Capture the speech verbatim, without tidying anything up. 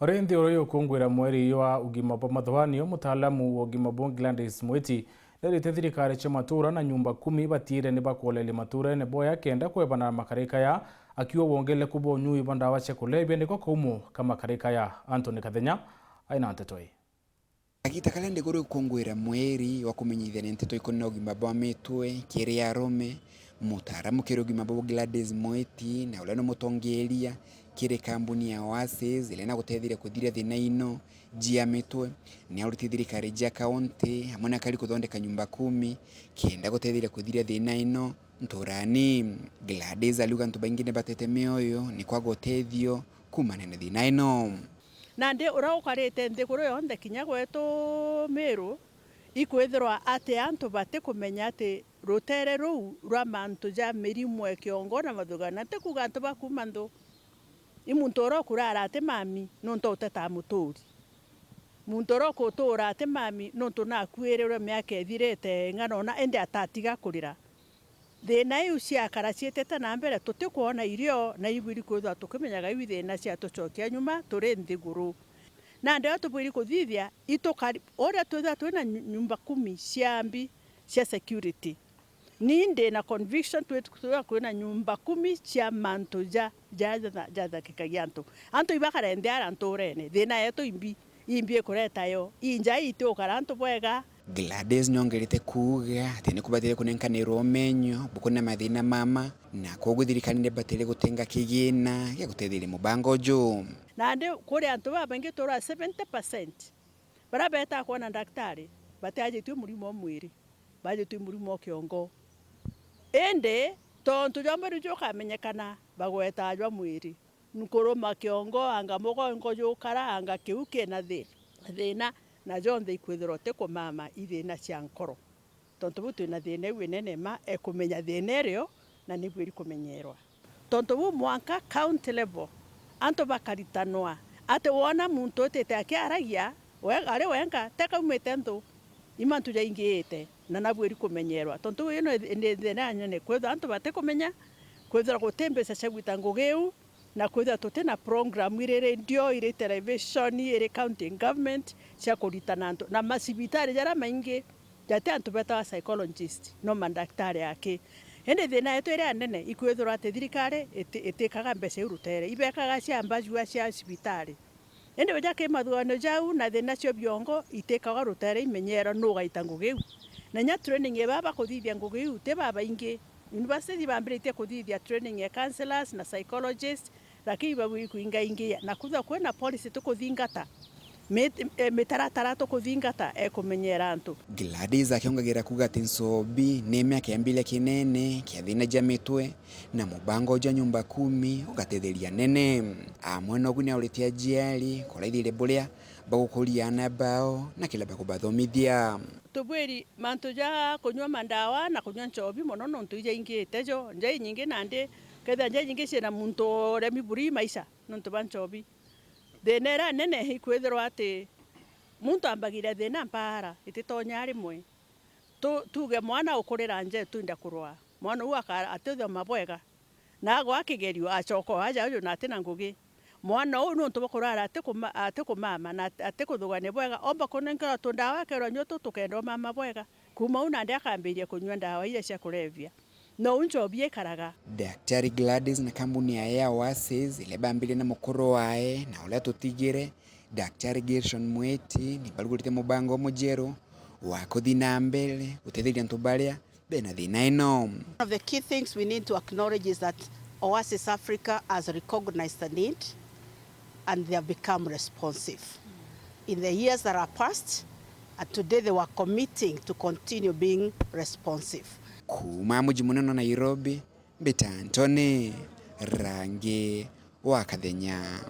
Ori nthiguru yukungwira mweri wa ugima bwa mathwani, mutaalamu wa ugima bwa Gladys Mwiti nerite thirikari cia matura na nyumba kumi batiire ni bakoleria maturene boya kenda kwebana na makarika ya, akiuga wongerereku bwa unyui bwa ndawa cia kulevya niko kaumo ka makarika ya. Anthony Kathenya aina nteto ii. Kagiita karia nthiguru ikungwira mweri wa kumenyithania nteto ikonie na ugima bwa mitwe kiri arume, mutaaramu kiri ugima bwa Gladys Mwiti, na uria ni mutongeeria kiri kambuni ya Oasis, iria inaguteethiria kuthiria thiina ino jia mitwe, ni aurite thirikari jia kaunti amwe na akari kuthondeka nyumba kumi kenda guteethiria kuthiria thiina ino nturani. Gladys ariuga antu baingi ni batete mioyo ni kwaga uteethio kuumania na thiina ino. Nandi uria ukarite nthiguru yonthe kinya gwetu Miru, ikwithirwa ati antu batikumenya ati ruteere ruu rwa mantu ja mirimo e kiongo na mathugana, ti kuuga antu ba kuuma nthu. I muntu uria ukurara ati mami nuntu utetaa mutuuri. Muntu uria ukutuura ati mami nuntu nakuirirwe miaka ithirite ng'ana una, indi atatiga kurira. Thiina iu ciakara ciitite na mbere, tutikwona irio, na ibwiri kwithirwa tukimenyaga iu thiina ciatucokia nyuma turi nthiguru. Nandi uria tubwiri kuthithia, itukari, uria twithirwa twina nyu-, nyumba kumi cia mbi cia security. Ni ndi na conviction twi-, twithirwa kwina nyumba kumi cia mantu ja, ja, ja, jathakikagia antu. Antu ibakare nthi ara nturene, thiina yetu imbi, imbi ikureta yo. Inja itiukara antu bwega. Gladys niongerete kuuga ati ni kubatire kunenkanirwa umenyo bukuna mathina mama, na kwoguo thirikari ni batire gutenga kigina gia gutetheria mubango uju. Nandi kuri antu babaingi, turaga seventy percent baria betaa kwona ndaktari batiajitue murimo o mwiri, bajitue murimo o kiongo. Indi tontu jwa mbere jukamenyekana, bagwetaa jwa mwiri. Nkuruma kiongo, anga mugongo jukara, anga kiu kina thi-, thiina, na jonthe ikwithirwa ti kumama, i thiina cia nkoro. Tontu buu twina thiina iu inene ma ekumenya thiina irio na nibwiri kumenyerwa. Tontu buu mwanka county level antu bakaritanwa ati wona muntu utite akiaragia we-, ari wenka, tekaumite nthu, i mantu jaingiite na nabwiri kumenyerwa. Tontu buu ino ni thiina inene kwithirwa antu batikumenya, kwithirwa guti mbeca cia gwita ngugi iu, na kwithirwa tuti na program iri radio, iri television, iri county government cia kuritana antu. Na macibitari jaria maingi jati antu betawa psychologist, no mandaktari aki. Indi thiina yetu iria nene ikwithirwa ati thirikari iti-, itikaga mbeca iu rutere, ibekaga cia mbajua cia cibitari. Indi uja ki mathuganio jau na thiina cio biongo itikagwa rutere imenyerwa nu ugaita ngugi iu. Na inya training ya baba kuthithia ngugi iu ti babaingi. University bambiritie kuthithia training ya counselors na psychologist, lakini babwiri kuingaingia. Na kwithirwa kwina policy tukuthingata, mit-, eh, mitaratara tukuthingata ekumenyera antu. Gladys akiongagira kuuga ati nchobi ni imea kiambiria kinene kia thiina jia mitwe, na mubango jwa nyumba kumi ugatetheria nene. Amwe nogu ni auritie aciari kuraithiria buria bagukuria aana bao na kiria bakubathomithia. Tubwiri mantu ja kunyua mandawa na kunyua nchobi mono, nontu ijaingite jo, nja inyingi nandi, kethira nja inyingi ciina muntu uremi buri maisha nontu bwa nchobi. Thiina iria nene ikwithirwa ati muntu ambagiria thiina mpaara ititonya rimwe. Tu-, tuuge mwana ukurira nja etu inda kurwaa, mwana uu aka-, atithoma bwega, na agwa kigerio, acoka o aja uju na atina ngugi. Mwana uu nontu bwa kurara atikuma-, atikumama na at-, atikuthugania bwega, omba kunenkerwa tundawa akerwa nyua tu tukenda umama bwega. Kuuma uu nandi akambiria kunyua ndawa iria cia kulevya. Nou nchobi ikaraga. Daktari Gladys na kambuni yae ya Oasis, iria bambirie na mukuru wae na uria tutigire, Daktari Gershon Mweti, ni barugurite mubango mujeru wa kuthi na mbere gutetheria antu baria bena thiina ino. One of the key things we need to acknowledge is that Oasis Africa has recognized the need and they have become responsive in the years that are past, and today they were committing to continue being responsive. Kuuma muji munene wa Nairobi, mbita Anthony Rangi wa Kathenya.